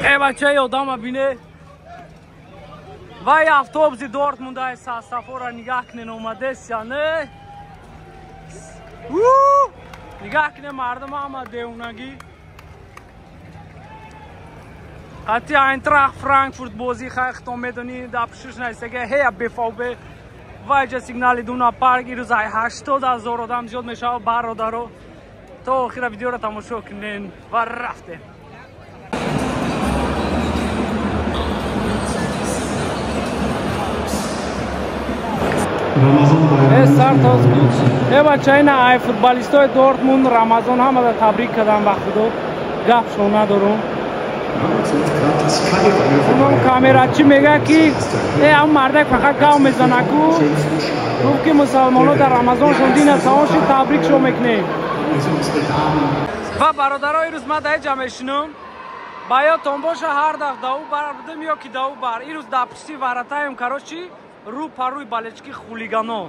Э бачаи одама бине. Вай автобуси Дортмунда сафора нигаҳ кунен омадеся не. Нигаҳ кунен мардум ҳама девонагӣ. Қати Айнтрахт Франкфурт бозӣ хайхтон медонӣ дар пушиш наистага ҳея БФБ вайҷа сигнали Дуна парк ирӯз 80,000 одам зиёд мешавад бародаро. То охира видеоро тамошо кунен ва рафтем. Э бача ина ай футболистои Дортмунд Рамазон ҳамада табрик кардам ба худо. Гапшон надорум. Унон камерачи мега ки э ам мардак фақат гав мезана ку. Гуфт ки мусалмоно дар Рамазоншон дина савон шид табрикшон мекунем. Ва бародаро ирӯз ман дар ҷа мешинам. Ба ёдтон боша ҳар дафъ даву бар будем ё ки даву бар. Ирӯз дар пушти варатаем короче рӯ па рӯи балечки хулигано.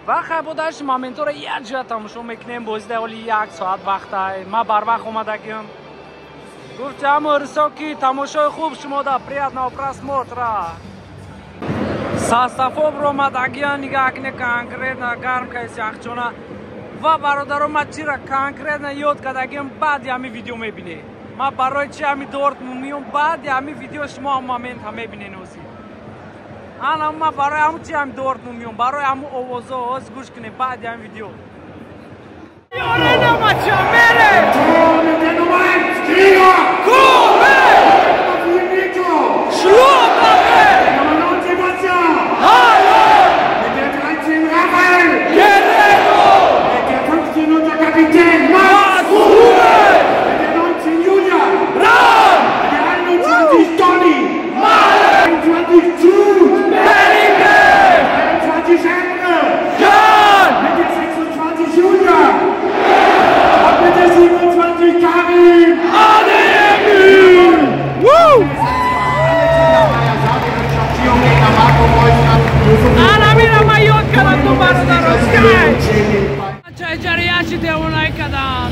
Ва хай бо дашти моментора як ҷоя тамошо мекунем. Бозӣ дар ҳоли як соат вақтай. Ман барвақт омадагиам. Гуфтам рисо ки тамошои хуб шумо да приятного просмотра. Састафо омадагиан нигаҳ куне конкретно гарм кайси яхчона. Ва бародаро ман чира конкретно ёд кардагиам баъди ҳамин видео мебине. Ман барои чи ҳамин Дортмунд миём баъди ҳамин видео шумо ҳам момента мебинен ози. Ана ман барои ҳамун чи ҳамин Дортмунд миём, барои ҳамун овозо оз гӯш кунем баъди ҳамин видео.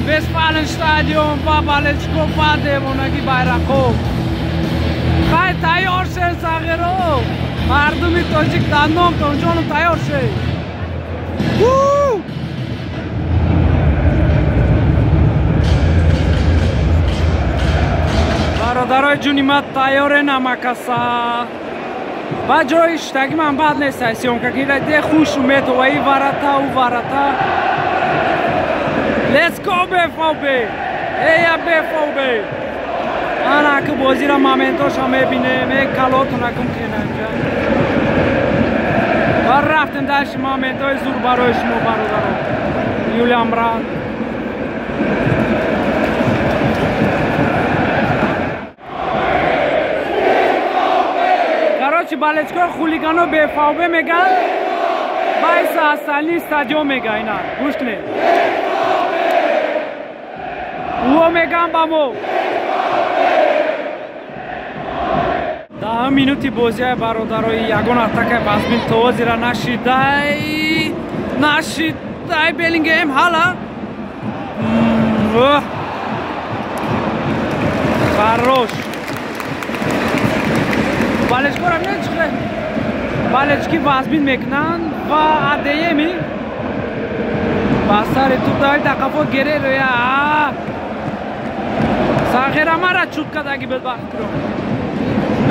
Вестфаленстадион ва балечко ва девонаги байрақо. Хай тайёр шед сағиро. Мардуми тоҷик дар номтон ҷоном тайёр шед. Бародарои ҷуни ман тайёре намакаса. Ва ҷои иштаги ман бад нест съёмка кида де хуш уметова и варата у варата. Let's go BVB! Eya BVB! Ана ки бозиро моментоша мебинем, э калотона кум кунем инҷа. Ва рафтем дашти моментои зур барои шумо бародаро. Юлиан Бранд. Короче, балечкои хулигано BVB меган. Байса асали стадион мега ина. Гӯш кунед. О меган ба мо. 10 минути бозиай бародарои ягон атакаи вазмин то ҳозира нашидай. Нашидай Беллингем ҳала. Хорош. Балечкора мечхе. Балечки вазмин мекунанд ва АДМ-и ба сари туп давид қафо Гереро я. Сағира мара чут кадаги бадбахт кро.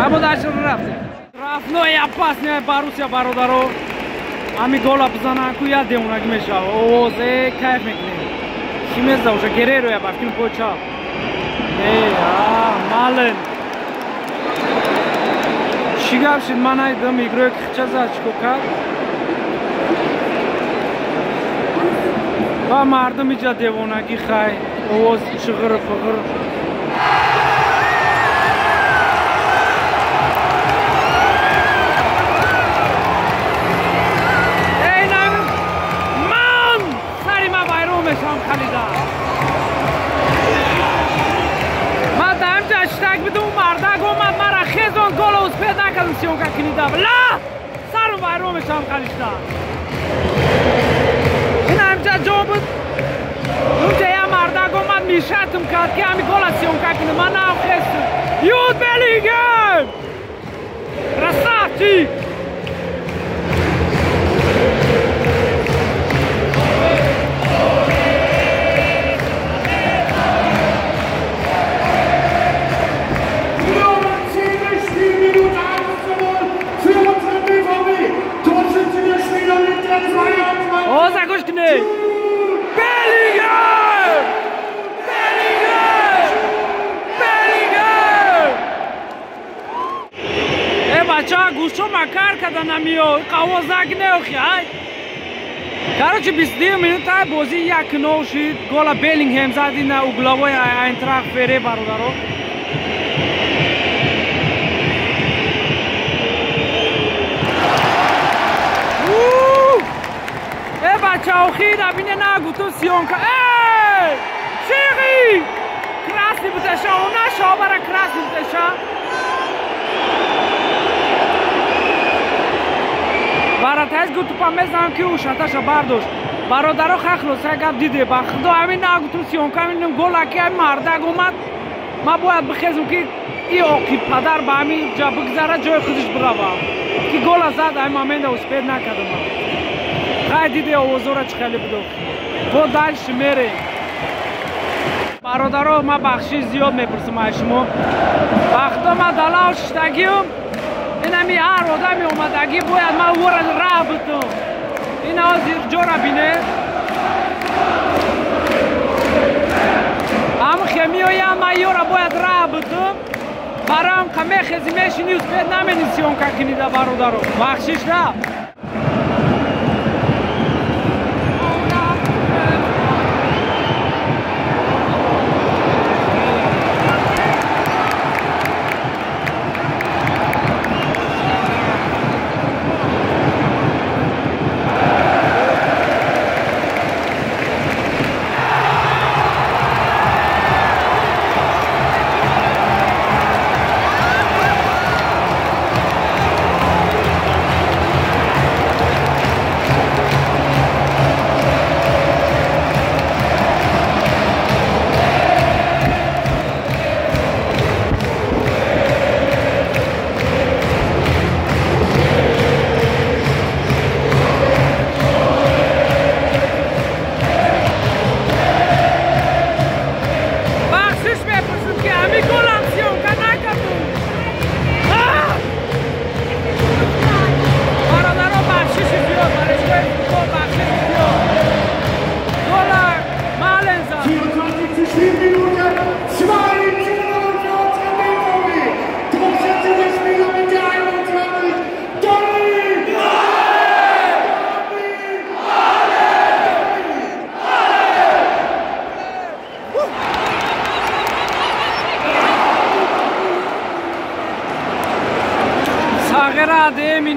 Або дашр рафтем. Рафной опасный Боруссия бародаро. Ами гола бизанан ку я девонаги мешава. Овоз э кайф мекунем. Ки мезда уша Гереро я бафкин поча. Э, а, Мален. Чӣ гап шид ман найдам игрое ки хича зад чико кард? Ва мардум иҷа девонагӣ хай. Овоз чиғир фиғир. Ман сари ма вайрон мешавам халида. Ман дар ҳамҷа штак бидум мардак омад мара хезон гола успед накардам съёмка кунида. Ла! Сару вайрон мешавам халишда. Ин ҳамҷа ҷо буд. Унҷа я мардак омад мешатм кард ки ҳами гола съёмка кунам. Ман нав хестам. Юд Беллингем! Красавчик! Bellingham! Bellingham! Bellingham! Э бача гӯшо макар када намиё, қавозак неохи, ай. Короче, 22 минута бозӣ 1-0 шид. Гола Беллингем зад ина угловой Айнтрахт фере бародаро. Бача охир абине нагуту съёмка. Эй! Шири! Красный буташа, она шобара красный буташа. Баратайс гуту памезам ки ушаташа бардошт. Бародаро хахлоса гап диде. Ба худо ҳамин нагуту съёмка ҳамин голаки ҳамин мардак омад. Ма бояд бихезум ки и оқиб падар ба ҳамин ҷа бигзара ҷои худаш бирава. Ки гола зад ҳамин момента успед накардам. Хай диде овозора чӣ хеле будо. Бо дальше мерем. Бародаро, ма бахшиш зиёд мепурсам аз шумо. Вақто ма далав шиштагиюм, инами ҳар одами омадагӣ бояд ма ӯра раҳ бутум. Ин ҳозир ҷора бине. Ҳам хемиёям ма ёра бояд раҳ бутум. Барам қа мехези мешини успед намени съёмка кинида бародаро. Бахшиш ра.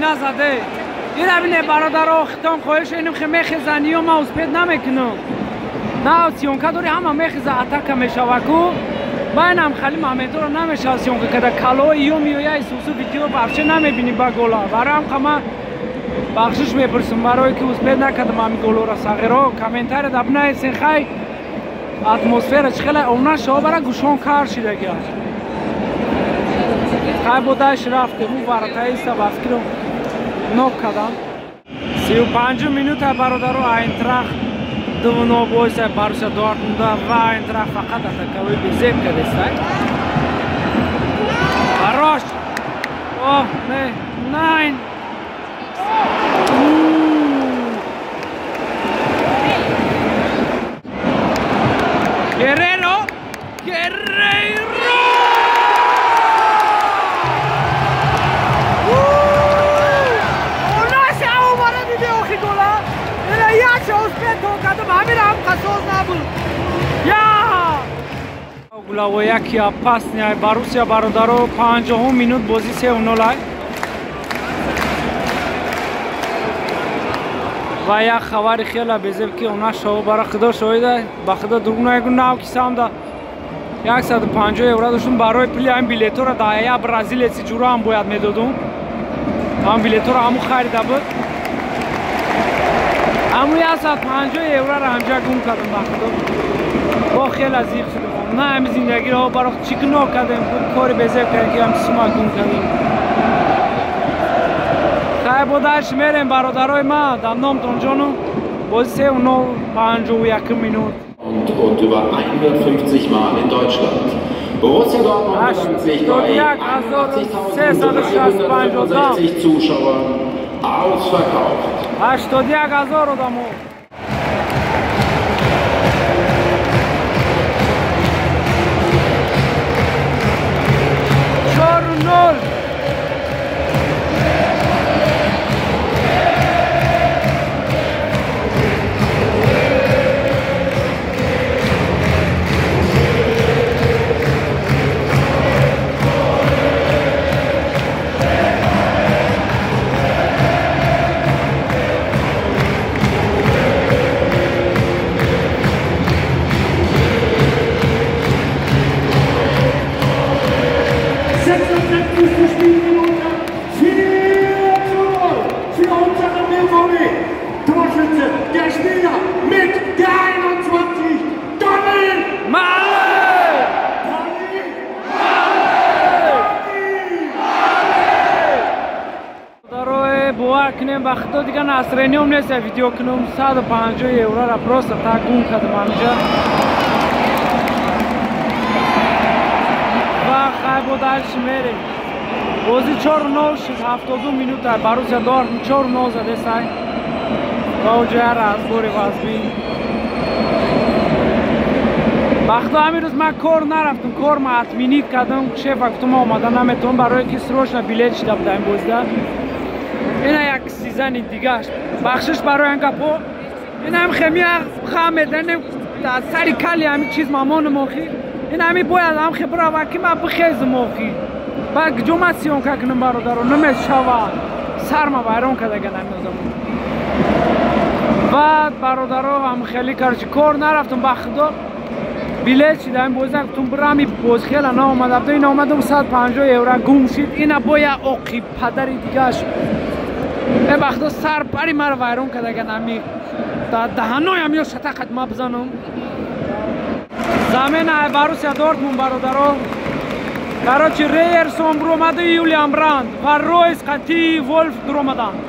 Назаде. Ира бине бародаро, хитон хоҳиш иним хе мехезаниё ма успед намекунам. На съёмка дори ҳама мехеза атака мешава ку. Майнам хали моментора намешава съёмка када калои ё миёя исусу видео вообще намебини ба гола. Барам қама бахшиш мепурсам барое ки успед накардам ҳами голора сағиро. Комментария да бинависен хай атмосфера чӣ хеле омна шава бара гӯшон кар шидагия. Хай бодаш рафтем у варатаиста ба фикрам нок кардам. 35 минута бародаро Айнтрахт 2-0 бойса Боруссия Дортмунда ва Айнтрахт фақат атакавӣ безеб кардеста. Хорош! О, не, найн! Герреро! Герреро! Угловой ки опасный Боруссия бародаро 50 минут бозӣ 3-0 ва як хабари хеле безеб ки она шава бара худо шоҳида ба худо дурӯғ нагӯ нав ки самда 150 евро доштум барои пули ҳамин билетора да я бразилеци ҷураам бояд медодум. Ҳам билетора ҳаму харида буд. Ҳаму 150 евроро ҳамҷа гум кардам ба худо. Бо хеле зиқ шудем. На ҳами зиндагиро бароқ чӣ гуноҳ кардем, кори безеб кардем ки ҳам сума гум кардем. Хай бо дальш мерем бародарои ма, дар номтон ҷону. Бози 3-0 51 минут. Und über 150 Mal in Deutschland. Borussia Dortmund bedankt sich bei 81.365 Zuschauern ausverkauft. 81 000 одамо. 4-0. Spielminute 4:0 für unseren BVB. Torschütze, der Spieler mit der 21, Donny Malen! Donny Барои бовар кунем, ба худо дигар настроением нест видео кунам. 150 еврора просто так гум кардам ҳаминҷа. Ва хай бо дальше мерем. Бозӣ 4-0 шуд, 72 минута. Боруссия Дортмунд 4-0 задесай. Ва уҷа разбори вазбин. Ба худо ҳамин рӯз ман кор нарафтам, кор ма отменить кардам. Шефа гуфтам, ман омада наметавонам, барое ки срочно билет шида буда ин бозида. Ина як сезони дигаш. Бахшиш барои ин гапҳо. Ин ҳам хемия хам меданем дар сари кали ҳамин чиз мамонам охи. Ин ҳами бояд ҳам хе бирава ки ман бихезам охи. Ба куҷо ман съёмка кунам бародаро, намешавад. Сарма вайрон кардаган ҳамин одамон. Баъд бародаро ҳам хеле короче кор нарафтам, ба худо билет шида ин бозӣ, гуфтам бирам, ин боз хеле наомада буд. Ин омадам, 150 евро гум шид. Ина боя оқи падари дигаш. Э ба худо сар пари маро вайрон кардаган ҳами даҳаноям ё шатақат ма бизанам. Замена Боруссия Дортмунд бародаро. Короче, Рейерсон буромаду, Юлиан Бранд ва Ройс қати Волф дуромаданд.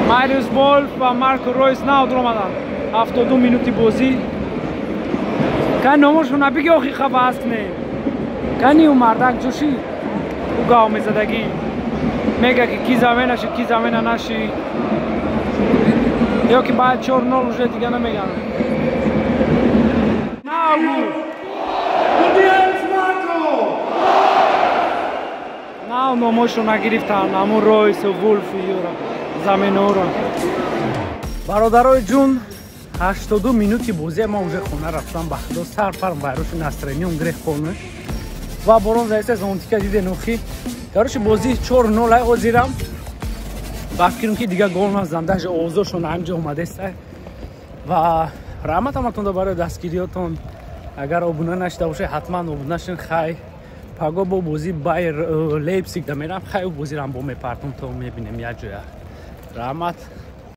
Мариус Волф ва Марко Ройс нав дуромаданд. 72 минути бозӣ. Кани номошон набиги охи хавас не. Кани ӯ мардак ҷӯши ӯ гав мезадагӣ. Мега ки ки замена шид, ки замена нашид. Ё ки баъд 4-0 уже дига намеган. Нав Und jetzt Marco! Нав номошро нагирифтанд, ҳамун Ройсу Вулфу юра заменаро. Бародарои ҷун, 82 минути бозия, ман уже хона рафтам. Ба худо сар фарм вайроши, настроением грех полный. Ва борон заиста, зонтика диде нохи. Короче, бозӣ 4-0 ай озирам. Ба фикрам ки дига гол назадам, даже овозошон ҳамҷо омадеста. Ва раҳмат ҳаматонда барои дастгириётон. Агар обуна нашида бошед, ҳатман обуна шин. Хай, паго бо бозӣ Байер Лейпсиг да мерам. Хай, бозирам бо мепартум, то мебинем як ҷоя. Раҳмат.